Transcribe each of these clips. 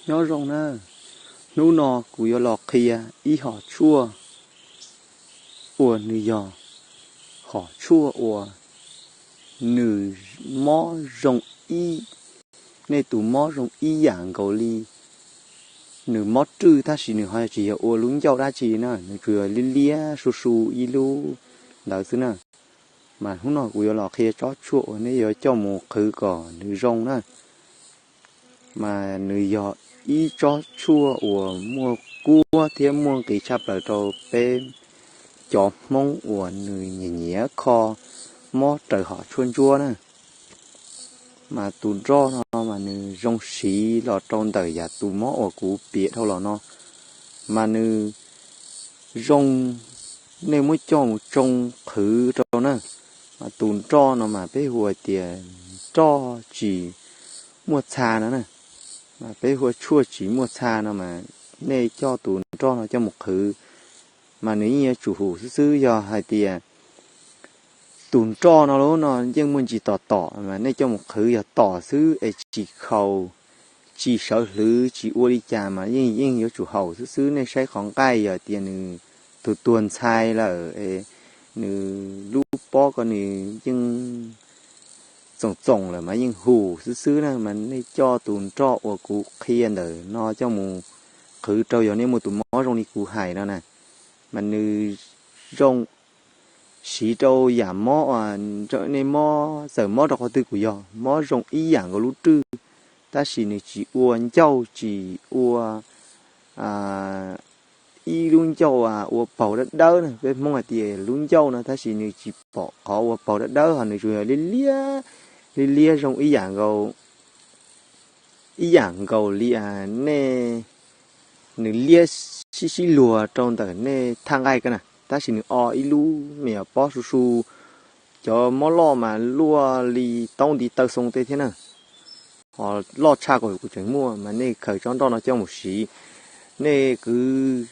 Nyob zoo na, hnub no kuv yuav los qhia ib hom tshuaj uas nws yog hom tshuaj uas nws mob zoo ib, nej tus mob zoo ib yam nkaus li nws mob rwj tab sis nws ho tsis yog ua lub ncauj dab tsi na, nws tsuas yog liab liab su su ib lub ntawd xwb na. Mas hnub no kuv yuav los qhia tsob tshuaj uas nej yuav coj mus qhwv kom nws zoo na. Mas nws yog ib tsob tshuaj uas muaj kuab thiab muaj nqis tshaj plaws rau peb cov Hmoob uas nws nyiam nyiam kho mob raws hom tshuaj ntsuab na. Mas tus nroj no mas nws zoo siv los rau ntawm yam tus mob uas kuv piav dhau los no, mas nws zoo, nej muab coj mus tsoo qhwv rau na. Mas tus nroj no mas peb hu tias nroj tsis muaj txha no na, mas peb hu tshuaj tsis muaj txha no mas nej coj tus nroj no coj mus qhwv, mas nws yeej yuav tsum hum xwb xwb. Yog hais tias tus nroj no lub no yeej muaj ntsis tom tom mas nej coj mus qhwv yog tom xwb es tsis khaus, tsis sawv hlwv tsis ua li cas mas yeej yeej yuav tsum haum xwb xwb. Nej saib qhov nqaij yog tias nws tus tuag ntxhais lawm es nws lub pob ko nws yeej txoom txoom lawm mas yeej hum xwb xwb na. Mas nej coj tus nroj uas kuv qhia ntawm no coj mus qhwv rau yog nej muaj tus mob zoo li kuv hais no na, mas nws zoo siv rau yam mob, nej mob txawm mob rau qhov twg kuj yog mob zoo ib yam nkaus lub rwj, tab sis nws tsis ua ncauj tsis ua ib lub ncauj ua paug dawb dawb na. Peb Hmoob hais tias lub ncauj no tab sis nws tsis pom qhov ua paug dawb dawb ho nws tsuas yog liab liab, liab liab zoo ib yam nkaus, ib yam nkaus li nej, nws liab sib sib luag rau ntawm nej thaj nqaij ko na, tab sis nws o ib lub me nyuam pob su su. Cov mob loj mas luaj li taub ntiv taw xoo tej thiab na, ho loj tshaj kuv kuv tseem muaj. Mas nej khaws tsob nroj no coj mus siv, nej kwv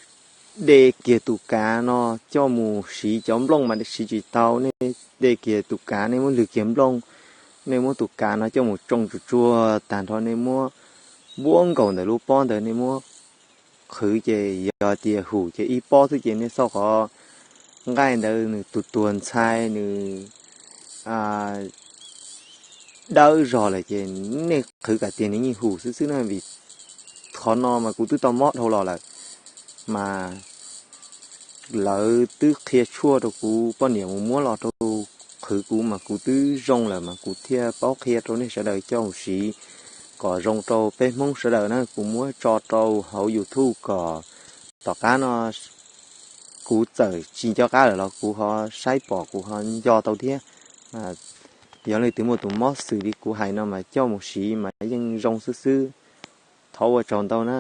de kiag tus kav no coj mus siv. Cov nplooj mas siv tsis tau, nej de kiag tus kav, nej muab lwg kiag nplooj, nej muab tus kav no coj mus tsoo tsuag tsuag tag nrho, nej muab npuab nkaus ntawm lub pob ntawd, nej muab qhwv ces yog tias hum ces ib pob xwb ces nej xauj qhov nqaij ntawd nws tus tuag ntxhais nws dawb zog lawm ces nej qhwv kom tiag nws yeej hum xwb xwb na. Vim qhov no mas kuv twb tau mob dhau los lawm, mas lawv twb qhia tshuaj rau kuv poj niam mus muab los rau qhwv kuv mas kuv twb zoo lawm mas kuv thiaj paub qhia rau nej sawv daws coj mus siv kom zoo rau peb Hmoob sawv daws na. Kuv muab tso rau hauv YouTube kom tom qab no kuv txawm tsis nco qab lawm los kuv ho saib pom kuv ho nco tau thiab. Yog leej twg muaj tus mob xws li kuv hais no mas coj mus siv mas yeej zoo xwb xwb. Thov ua tsaug ntau na.